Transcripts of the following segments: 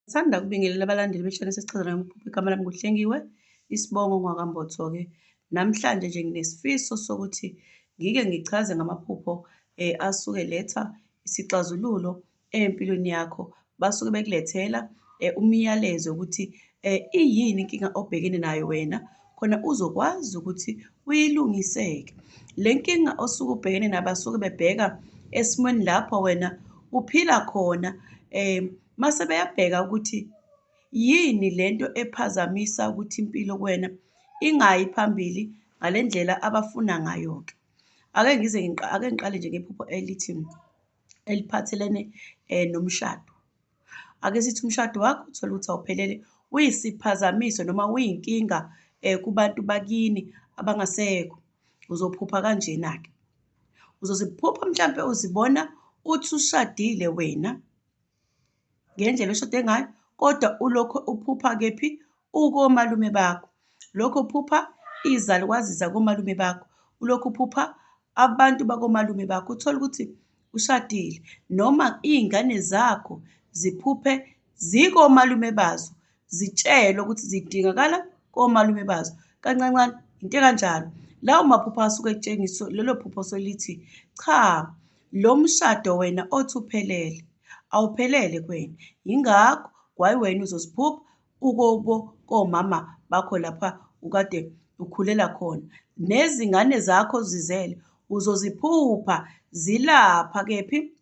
Ngithanda ukubingelela abalandeli be-channel esichaza ngamaphupho. Igama lami nguHlengiwe, isibongo ngowakaMbotho-ke. Namhlanje nje nginesifiso sokuthi ngike ngichaze ngamaphupho asuke eletha isixazululo empilweni yakho. Basuke bekulethela umyalezo ukuthi iyini inkinga obhekene nayo wena, khona uzokwazi ukuthi uyilungise-ke. Le nkinga osuke ubhekene nayo basuke bebheka esimweni lapho wena uphila khona, mase beyabheka ukuthi yini lento ephazamisa ukuthi impilo kuwena ingayi phambili ngale ndlela abafuna ngayo-ke. Ake ngize ake ngiqale nje ngephupho elithi, eliphathelene nomshado. Ake sithi umshado wakho uthole ukuthi awuphelele, uyisiphazamiso noma uyinkinga kubantu bakini abangasekho. Uzophupha kanjena-ke, uzoziphupha mhlampe uzibona uthi ushadile wena ngendlela oshade ngayo, kodwa ulokhu uphupha kephi? Ukomalume bakho. Lokhu uphupha izalukwazi zakomalume bakho, ulokhu uphupha abantu bakomalume bakho, uthole ukuthi ushadile noma iy'ngane zakho ziphuphe zikomalume bazo, zitshelwe ukuthi zidingakala komalume bazo. Kancancane, into ekanjalo. Lawo maphupho asuke ekutshengisa, lelo phupho selithi, cha, lo mshado wena othi uphelele, awuphelele kuwena. Yingakho kwayiwena uzoziphupha ukobo komama bakho lapha ukade ukhulela khona. Nezingane zakho ozizele uzoziphupha zilapha kephi?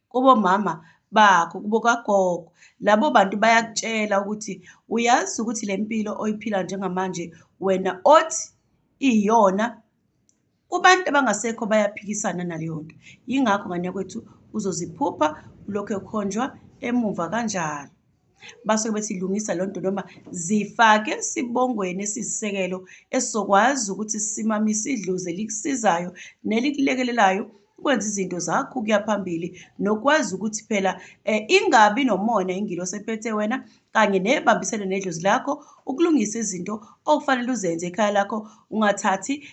Kubomama bakho, kubo kagogo. Labo bantu bayakutshela ukuthi uyazi ukuthi le mpilo oyiphila njengamanje wena othi iyona, kubantu abangasekho bayaphikisana naleyo nto. Yingakho ngane yakwethu uzoziphupha ulokhu ekhonjwa emuva kanjalo. Basuke bethi lungisa leyo nto noma zifake esibongweni esiyisisekelo esizokwazi ukuthi simamise idlozi elikusizayo nelikulekelelayo ukwenza izinto zakho ukuya phambili, nokwazi ukuthi phela ingabi nomona ingilosi ephethe wena kanye nebambisene nedlozi lakho ukulungisa izinto okufanele uzenze ekhaya lakho. Ungathathi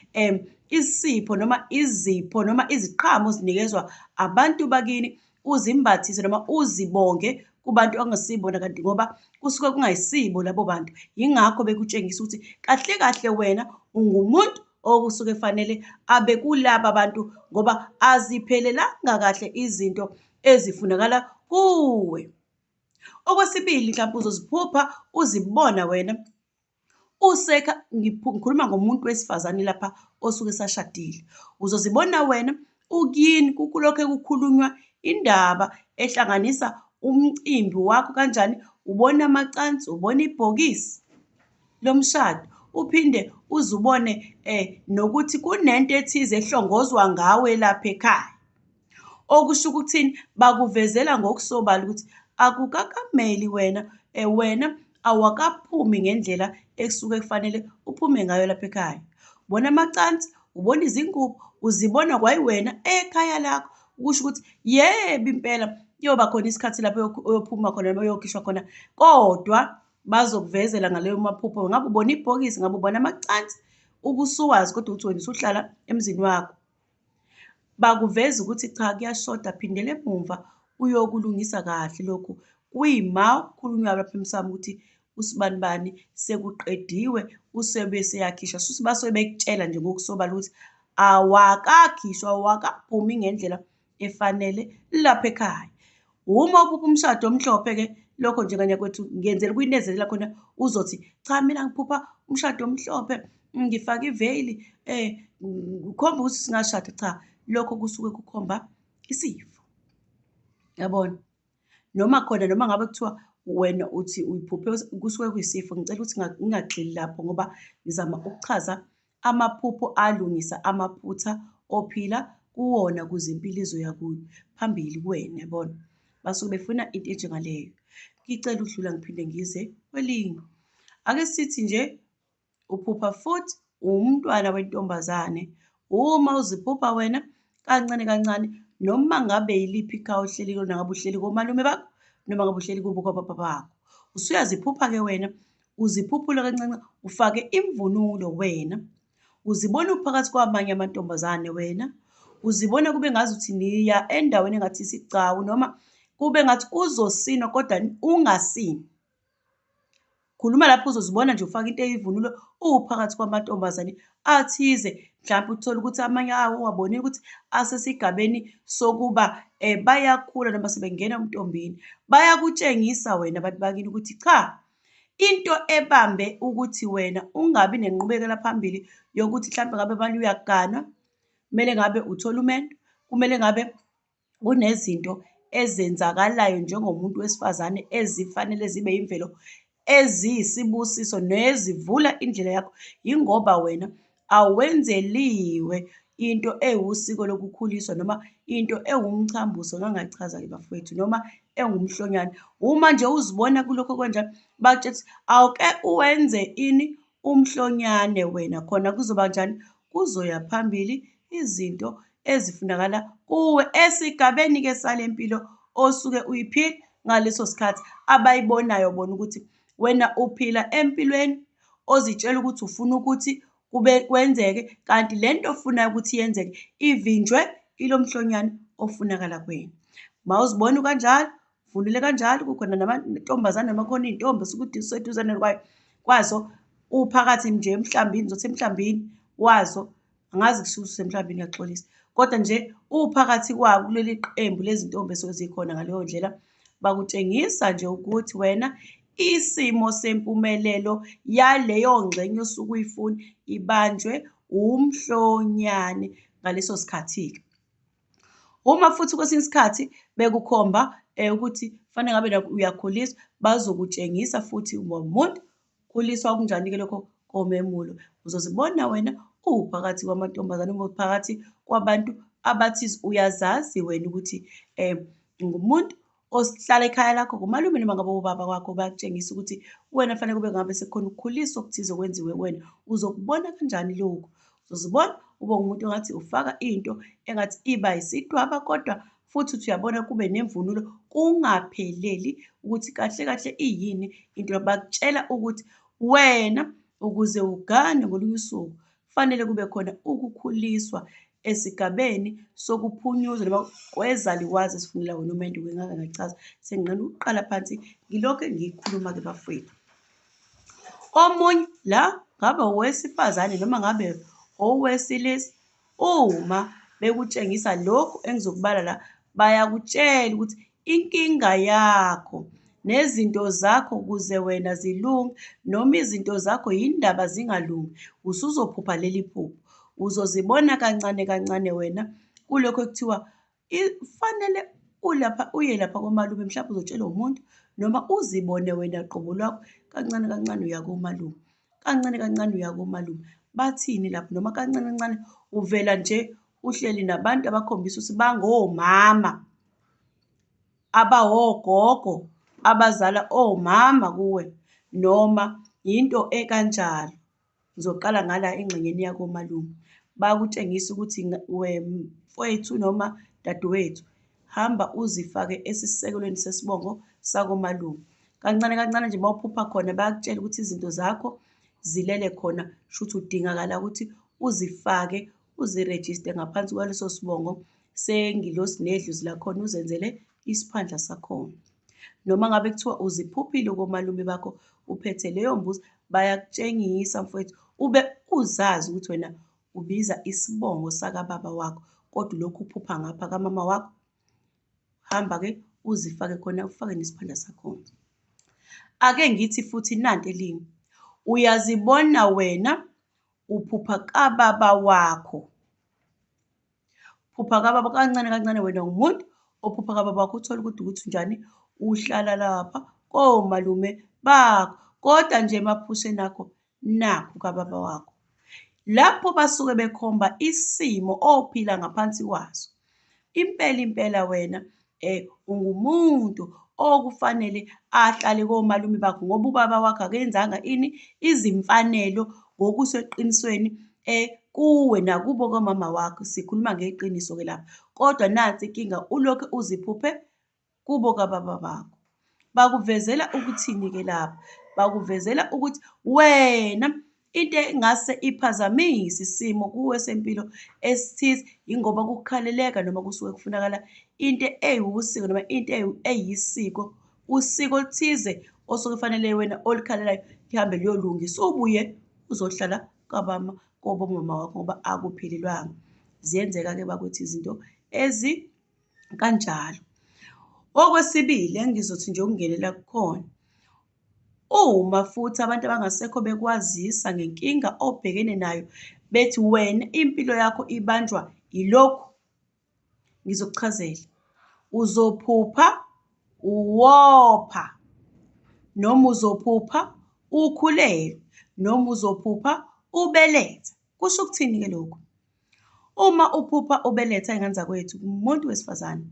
isipho noma izipho noma iziqhamo ozinikezwa abantu bakini uzimbathise noma uzibonge kubantu okungasibona kanti ngoba kusuke kungayisibo labo bantu. Yingakho bekutshengisa ukuthi kahle kahle wena ungumuntu okusuke fanele abe kulaba bantu ngoba aziphelelanga kahle izinto ezifunakala kuwe. Okwesibili, mhlawumbe uzoziphupha uzibona wena usekha, ngikhuluma ngomuntu wesifazane lapha osuke esashadile. Uzozibona wena ukini kulokhe kukhulunywa indaba ehlanganisa umcimbi wakho kanjani, ubona amacansi, ubona ibhokisi lomshado, uphinde uze ubone nokuthi kunento ethize ehlongozwa ngawe lapha ekhaya. Okusho ukuthini? Bakuvezela ngokusobala ukuthi akukakameli wena, wena awakaphumi ngendlela ekusuke kufanele uphume ngayo lapha ekhaya. Ubona amacansi, ubona izingubo, uzibona kwayiwena ekhaya lakho. Kusho ukuthi yebo impela kuyoba khona isikhathi lapho oyophuma khona noma oyokhishwa khona, kodwa bazokuvezela ngaleyo maphupho. Ngabe ubona ibhokisi, ngabe ubona amacansi, ubusuwazi kodwa ukuthi wena usuhlala emzini wakho. Bakuveza ukuthi cha kuyashoda, phindela emumva uyokulungisa kahle lokhu. Kuyima kukhulunywa lapha emsamo ukuthi usibanibani sekuqediwe usebe seyakhishwa. Shuthi basuke bekutshela nje ngokusobala ukuthi awakakhishwa, awakaphumi ngendlela efanele lapha ekhaya. Uma uphupha umshado omhlophe-ke, lokho nje ngane yakwethu ngiyenzela ukuyinezela khona uzothi cha mina ngiphupha umshado omhlophe, ngifake iveyili, kukhomba ukuthi singashada. Cha, lokho kusuke kukhomba isifo, yabona. Noma khona noma ngabe kuthiwa wena uthi uyiphuphe kusuke kuyisifo, ngicela ukuthi ngingagxili lapho ngoba ngizama ukuchaza amaphupho alungisa amaphutha ophila kuwona ukuze impilo izoya phambili kuwena, yabona. Basuke befuna into enjengaleyo. Ngicela ukudlula ngiphinde ngize kwelinye. Ake sithi nje uphupha futhi uwumntwana wentombazane. Uma uziphupha wena kancane kancane noma ngabe yiliphi ikhaya ohleli kulona, ngabe uhleli komalume bakho noma ngabe uhleli kubo kwababa bakho, usuyaziphupha-ke wena, uziphuphula kancane, ufake imvunulo wena, uzibona uphakathi kwamanye amantombazane wena, uzibona kube ngazuthi niya endaweni engathi isigcawu noma Kube ngathi kuzosinwa kodwa ungasini. Khuluma lapho uzozibona nje ufake into eyivunulo uphakathi kwamantombazane athize, mhlampe uthole ukuthi amanye awo uwabonile ukuthi asesigabeni sokuba bayakhula noma sebengena ebuntombini. Bayakutshengisa wena abantu bakini ukuthi cha, into ebambe ukuthi wena ungabi nenqubekela phambili yokuthi hlampe ngabe manje uyaganwa, kumele ngabe uthole umendo, kumele ngabe kunezinto ezenzakalayo njengomuntu wesifazane ezifanele zibe imvelo eziyisibusiso nezivula indlela yakho, yingoba wena awenzeliwe into ewusiko lokukhuliswa noma into ewumchambuso, ngangingachaza-ke bafowethu, noma ewumhlonyane. Uma nje uzibona kulokho okanjalo, bakutshela ukuthi awuke uwenze ini? Umhlonyane wena khona kuzoba njani? Kuzoya phambili izinto ezifunakala kuwe esigabeni-ke sale mpilo osuke uyiphila ngaleso sikhathi abayibonayo bona ukuthi wena uphila empilweni ozitshela ukuthi ufuna ukuthi kube kwenzeke kanti le nto ofunayo ukuthi yenzeke ivinjwe ilo mhlonyane ofunakala kuwena. Mawuzibona ukanjalo, vunule kanjalo, kukhona namantombazane noma kukhona iy'ntombi osuke useduzane kwazo, uphakathi nje emhlambini, ngizothi emhlambini wazo, angazi kusho ukuthi usemhlambini ngiyaxolisa, kodwa nje uphakathi kwabo kuleli qembu lezintombi esuke zikhona ngaleyo ndlela, bakutshengisa nje ukuthi wena isimo sempumelelo yaleyo ngxenye osuke uyifuna ibanjwe umhlonyane ngaleso sikhathi-ke. Uma futhi kwesinye isikhathi bekukhomba ukuthi kufanele ngabe uyakhuliswa, bazokutshengisa futhi umuntu khuliswa okunjani-ke lokho komemulo. Uzozibona wena uwuphakathi kwamantombazane uma uphakathi kwabantu abathize, uyazazi wena ukuthi ungumuntu ohlala ekhaya lakho kumalume noma ngabe ubaba wakho bayakutshengisa ukuthi wena fanele kube ngabe sekukhona ukukhuliswa okuthize okwenziwe kuwena. Uzokubona kanjani lokhu? Uzozibona ube umuntu ongathi ufaka into engathi iba yisidwaba kodwa futhi uthi uyabona kube nemvunulo kungapheleli ukuthi kahle kahle iyini into. Bakutshela ukuthi wena ukuze ugane ngolunye usuku kufanele kube khona ukukhuliswa esigabeni sokuphunyuzwa noma kwezalukazi esifunela wena umendo. Ngake ngachaza senginqena ukuqala phansi ngilokhu engiyikhuluma-ke bafowethu. Omunye la ngabe owesifazane noma ngabe owesilisa, uma bekutshengisa lokhu engizokubala la, bayakutshela ukuthi inkinga yakho nezinto zakho ukuze wena zilunge noma izinto zakho yindaba zingalungi, usuzophupha leli phupho. Uzozibona kancane kancane wena kulokhu ekuthiwa fanele ulapha uye lapha komalume, mhlawumbe uzotshelwa umuntu noma uzibone wena qobo lwakho kancane kancane uya komalume, kancane kancane uya komalume. Bathini lapho? Noma kancane kancane uvela nje uhleli nabantu abakhombisa ukuthi bangomama, abawogogo, abazala omama kuwe noma into ekanjalo. Ngizoqala ngala engxenyeni yakomalume. Bakutshengisa ukuthi mfowethu noma dadewethu, hamba uzifake esisekelweni sesibongo sakomalume. Kancane kancane nje uma uphupha khona bayakutshela ukuthi izinto zakho zilele khona, shuthi udingakala ukuthi uzifake, uzirejiste ngaphansi kwaleso sibongo sengilosi nedlozi lakhona, uzenzele isiphandla sakhona. Noma ngabe kuthiwa uziphuphile komalume bakho uphethe leyo mbuzi, bayakutshengisa mfowethu, ube uzazi ukuthi wena ubiza isibongo sakababa wakho kodwa ulokhu uphupha ngapha kamama wakho. Hamba-ke uzifake khona, ufake nesiphandla sakhona. Ake ngithi futhi nanti elinye, uyazibona wena uphupha kababa wakho. Phupha kababa kancane kancane wena umuntu ophupha kababa wakho, uthole ukuthi ukuthi njani uhlala lapha komalume bakho kodwa nje emaphusheni akho nakhu kababa wakho. Lapho basuke bekhomba isimo ophila ngaphansi kwaso. Impela impela wena ungumuntu okufanele ahlale komalume bakho ngoba ubaba wakho akenzanga ini izimfanelo ngokuseqinisweni kuwe nakubo komama wakho. Sikhuluma ngeqiniso-ke lapha. Kodwa nansi inkinga, ulokhu uziphuphe kubo kababa bakho. Bakuvezela ukuthini-ke lapha? Bakuvezela ukuthi wena Into engase iphazamise isimo kuwe sempilo esithize, yingoba kukhaleleka noma kusuke kufunakala into ewusiko noma into eyisiko, usiko oluthize osuke kufanele wena olukhalelayo lihambe liyolungiswa, ubuye uzohlala kobomama wakho ngoba akuphelelwanga. Ziyenzeka-ke bakwethu izinto ezikanjalo. Okwesibili, engizothi nje ukungenelela kukhona, uma futhi abantu abangasekho bekwazisa ngenkinga obhekene nayo bethi wena impilo yakho ibanjwa yilokhu, ngizokuchazela. Uzophupha uwopha noma uzophupha ukhulelwe noma uzophupha ubeletha. Kusho ukuthini-ke lokhu? Uma uphupha ubeletha y'ngane zakwethu, umuntu wesifazane,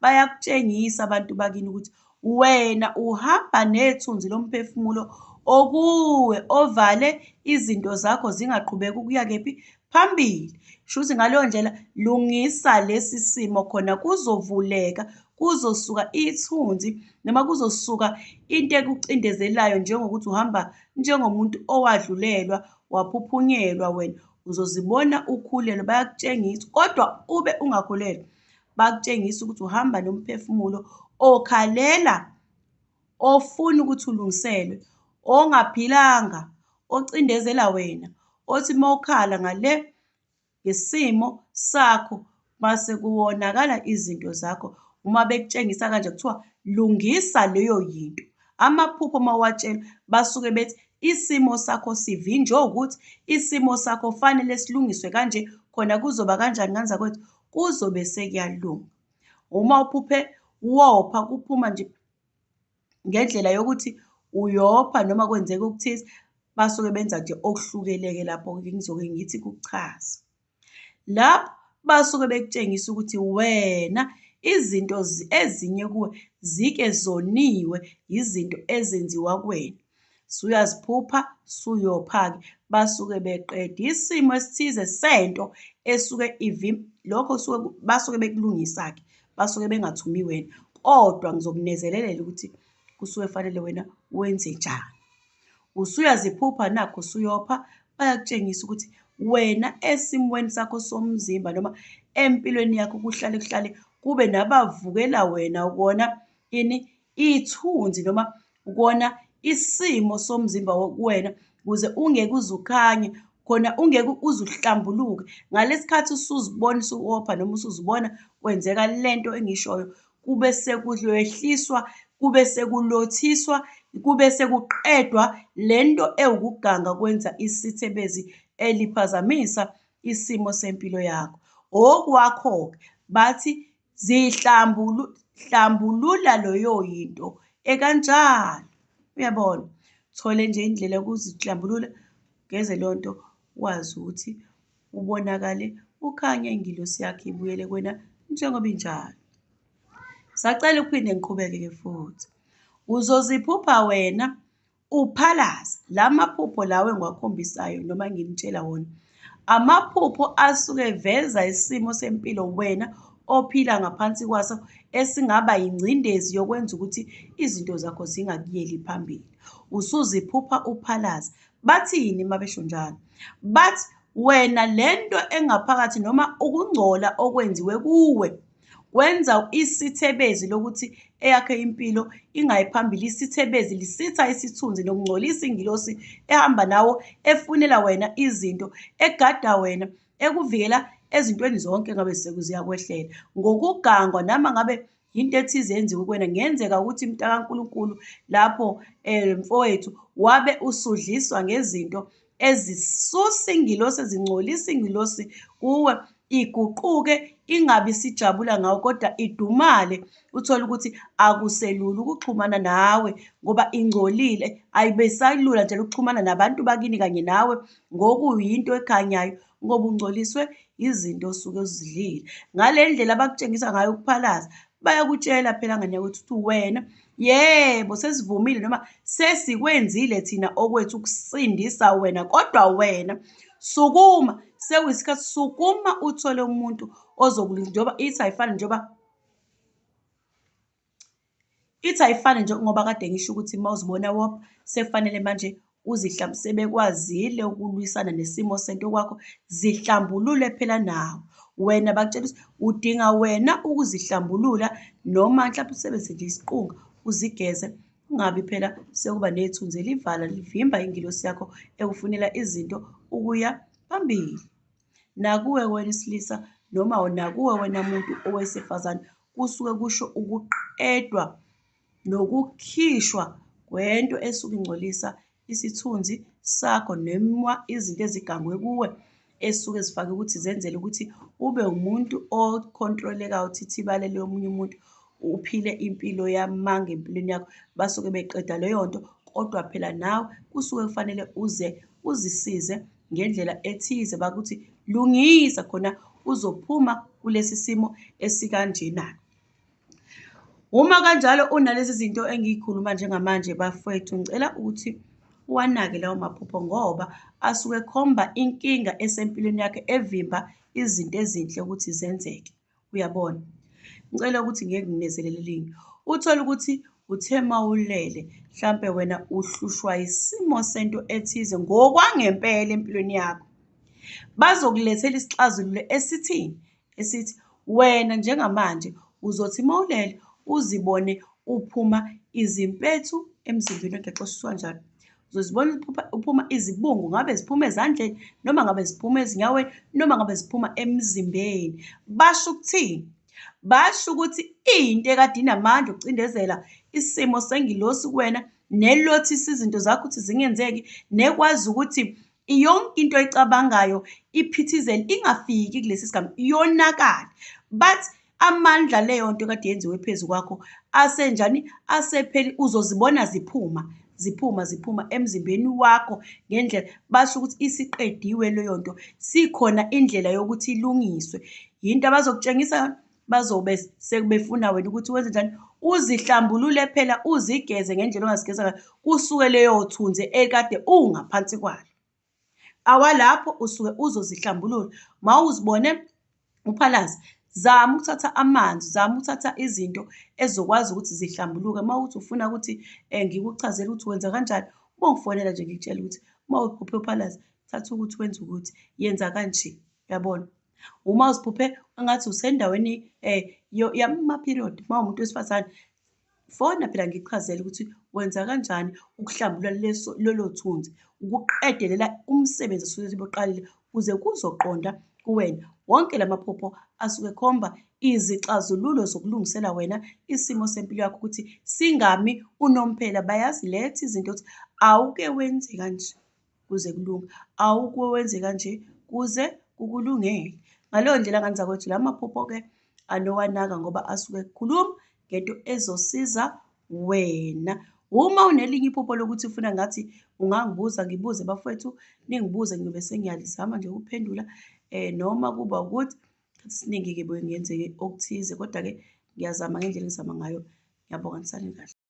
bayakutshengisa abantu bakini ukuthi wena uhamba nethunzi lomphefumulo okuwe ovale izinto zakho zingaqhubeki ukuya kephi? Phambili. Shuthi ngaleyo ndlela lungisa lesi simo khona kuzovuleka, kuzosuka ithunzi noma kuzosuka into ekucindezelayo njengokuthi uhamba njengomuntu owadlulelwa, waphuphunyelwa wena. Uzozibona ukhulelwe, bayakutshengisa kodwa ube ungakhulelwe, bakutshengisa ukuthi uhamba nomphefumulo okhalela, ofuna ukuthi ulungiselwe, ongaphilanga, ocindezela wena, othi mawukhala ngale ngesimo sakho mase kuwonakala izinto zakho. Uma bekutshengisa kanje kuthiwa lungisa leyo yinto. Amaphupho mawuwatshelwa basuke bethi isimo sakho sivinjwe ukuthi isimo sakho fanele silungiswe kanje, khona kuzoba kanjani ngane zakwethu? Kuzobe sekuyalunga. Uma uphuphe wopha kuphuma nje ngendlela yokuthi uyopha noma kwenzeka okuthize, basuke benza nje okuhlukile-ke lapho-ke ngizoke ngithi kuchaza. Lapho basuke bekutshengisa ukuthi wena izinto ezinye kuwe zike zoniwe izinto ezenziwa kuwena. Suyaziphupha, suyopha-ke, basuke beqeda isimo esithize sento esuke lokho suke basuke bekulungisa-ke, basuke bengathumi wena kodwa ngizokunezelelela ukuthi kusuke fanele wena wenze njani. Usuyaziphupha nakho usuyopha, bayakutshengisa ukuthi wena esimweni sakho somzimba noma empilweni yakho kuhlale kuhlale kube nabavukela wena ukona ini ithunzi noma ukona isimo somzimba kuwena ukuze ungeke uze ukhanye khona ungeke uze uhlambuluke. Ngalesi khathi usuzibona usuwopha noma usuzibona kwenzeka lento engishoyo, kube sekuhlehliswa, kube sekulothiswa, kube sekuqedwa lento ewukuganga kwenza isithebezi eliphazamisa isimo sempilo yakho. Okwakho-ke bathi hlambulula leyo yinto ekanjalo. Uyabona? Thole nje indlela yokuzihlambulula, ugeze leyo nto, wazi ukuthi ubonakale ukhanya ingilosi yakho ibuyele kuwena njengoba injalo. Sacela ukuphinde ngiqhubeke-ke futhi. Uzoziphupha wena uphalaza la maphupho lawa engiwakhombisayo noma nginitshela wona, amaphupho asuke eveza isimo sempilo wena ophila ngaphansi kwaso esingaba yingcindezi yokwenza ukuthi izinto zakho zingakuyeli phambili. Usuziphupha uphalaza. Bathini uma besho njalo? Bathi wena lento engaphakathi noma ukungcola okwenziwe kuwe kwenza isithebezi lokuthi eyakhe impilo ingayi phambili. Isithebezi lisitha isithunzi nokungcolisa ingilosi ehamba nawo, efunela wena izinto, egada wena, ekuvikela ezintweni zonke ngabe ziyakwehlela. Ngokugangwa noma ngabe into ethize yenziwe kuwena, kungenzeka ukuthi mntakaNkulunkulu lapho mfowethu wabe usudliswa ngezinto ezisusa ingilosi, ezingcolisa ingilosi kuwe, iguquke ingabi isijabula ngawe kodwa idumale, uthole ukuthi akuselula ukuxhumana nawe ngoba ingcolile, ayibe isalula nje ukuxhumana nabantu bakini kanye nawe ngokuyinto ekhanyayo ngoba ungcoliswe izinto osuke uzidlile. Ngale ndlela abakutshengisa ngayo ukuphalaza, bayakutshela phela ngane yakwethu ukuthi wena yebo sesivumile noma sesikwenzile thina okwethu ukusindisa wena, kodwa wena sukuma, sekuyisikhathi sukuma uthole umuntu ozokulungisa njengoba ithi ayifani njengoba ithi ayifani nje ngoba kade ngisho ukuthi uma uzibona wopha sekufanele manje Sebekwazile ukulwisana nesimo sento kwakho, zihlambulule phela nawe. Wena bakutshela ukuthi udinga wena ukuzihlambulula noma mhlampe usebenzise nje isiqunga uzigeze, kungabi phela sekuba nethunzi elivala livimba ingilosi yakho ekufunela izinto ukuya phambili. Nakuwe wena wesilisa noma nakuwe wena muntu owesifazane, kusuke kusho ukuqedwa nokukhishwa kwento esuke ingcolisa isithunzi sakho noma izinto ezigangwe kuwe esuke zifake ukuthi zenzele ukuthi ube umuntu okhontrolekayo, othithibalele omunye umuntu, uphile impilo yamanga empilweni yakho. Basuke beqeda leyo nto, kodwa phela nawe kusuke kufanele uze uzisize ngendlela ethize, bakuthi lungisa khona uzophuma kulesi simo esikanjena. Uma kanjalo unalezi zinto engiyikhuluma njengamanje bafowethu, ngicela ukuthi uwanake lawo maphupho ngoba asuke ekhomba inkinga esempilweni yakho evimba izinto ezinhle ukuthi zenzeke, uyabona? Ngicela ukuthi ngike nginezelele elinye. Uthole ukuthi uthe mawulele mhlampe wena uhlushwa isimo sento ethize ngokwangempela empilweni yakho. Bazokulethela isixazululo esithini? Esithi wena njengamanje uzothi mawulele uzibone uphuma izimpethu emzimbeni, ngiyaqoshisa kanjalo. Uzozibona uphuma izibungu, ngabe ziphuma ezandleni noma ngabe ziphuma ezinyaweni noma ngabe ziphuma emzimbeni. Basho ukuthini? Basho ukuthi into ekade inamandla okucindezela isimo sengilosi kuwena nelothisa izinto zakho ukuthi zingenzeki nekwazi ukuthi yonke into oyicabangayo iphithizele ingafiki kulesi sigaba yonakale. Bathi amandla leyo nto kade yenziwe phezu kwakho asenjani? Asepheli, uzozibona ziphuma ziphuma ziphuma emzimbeni wakho ngendlela basho ukuthi isiqediwe leyo nto, sikhona indlela yokuthi ilungiswe. Yinto abazokutshengisa yona, bazobe sebefuna wena ukuthi wenze njani, uzihlambulule phela uzigeze ngendlela ongazigeza ngayo, kusuke leyo thunzi ekade ungaphansi kwalo. Awalapho usuke uzozihlambulula, mawuzibone uphalaza, zama ukuthatha amanzi, zama ukuthatha izinto ezizokwazi ukuthi zihlambuluke. Uma kuwukuthi ufuna ukuthi ngikuchazele ukuthi wenza kanjani, ungifonela nje ngikutshele ukuthi uma uphuphe uphalaza, thatha ukuthi wenze ukuthi, yenza kanje, uyabona? Uma uziphuphe engathi usendaweni yama-period, uma uwumuntu wesifazane, fona phela ngikuchazele ukuthi wenza kanjani ukuhlambulula leso lolo thunzi, ukuqedelela umsebenzi osuke sebeqalile kuze kuzoqonda kuwena. Wonke la maphupho asuke ekhomba izixazululo zokulungisela wena isimo sempilo yakho ukuthi singami unomphela. Bayaziletha izinto ukuthi awuke wenze kanje kuze kulunge, awuke wenze kanje kuze kukulungele. Ngaleyo ndlela ngane zakwethu, la maphupho-ke anowanaka ngoba asuke ekhuluma ngento ezosiza wena. Uma unelinye iphupho lokuthi ufuna ngathi ungangibuza, ngibuze bafowethu, ningibuze ngiyobe sengiyalizama nje ukuphendula noma kuba ukuthi esiningi-ke buye ngenzeke okuthize kodwa-ke ngiyazama ngendlela engizama ngayo. Ngiyabonga, nisale kahle.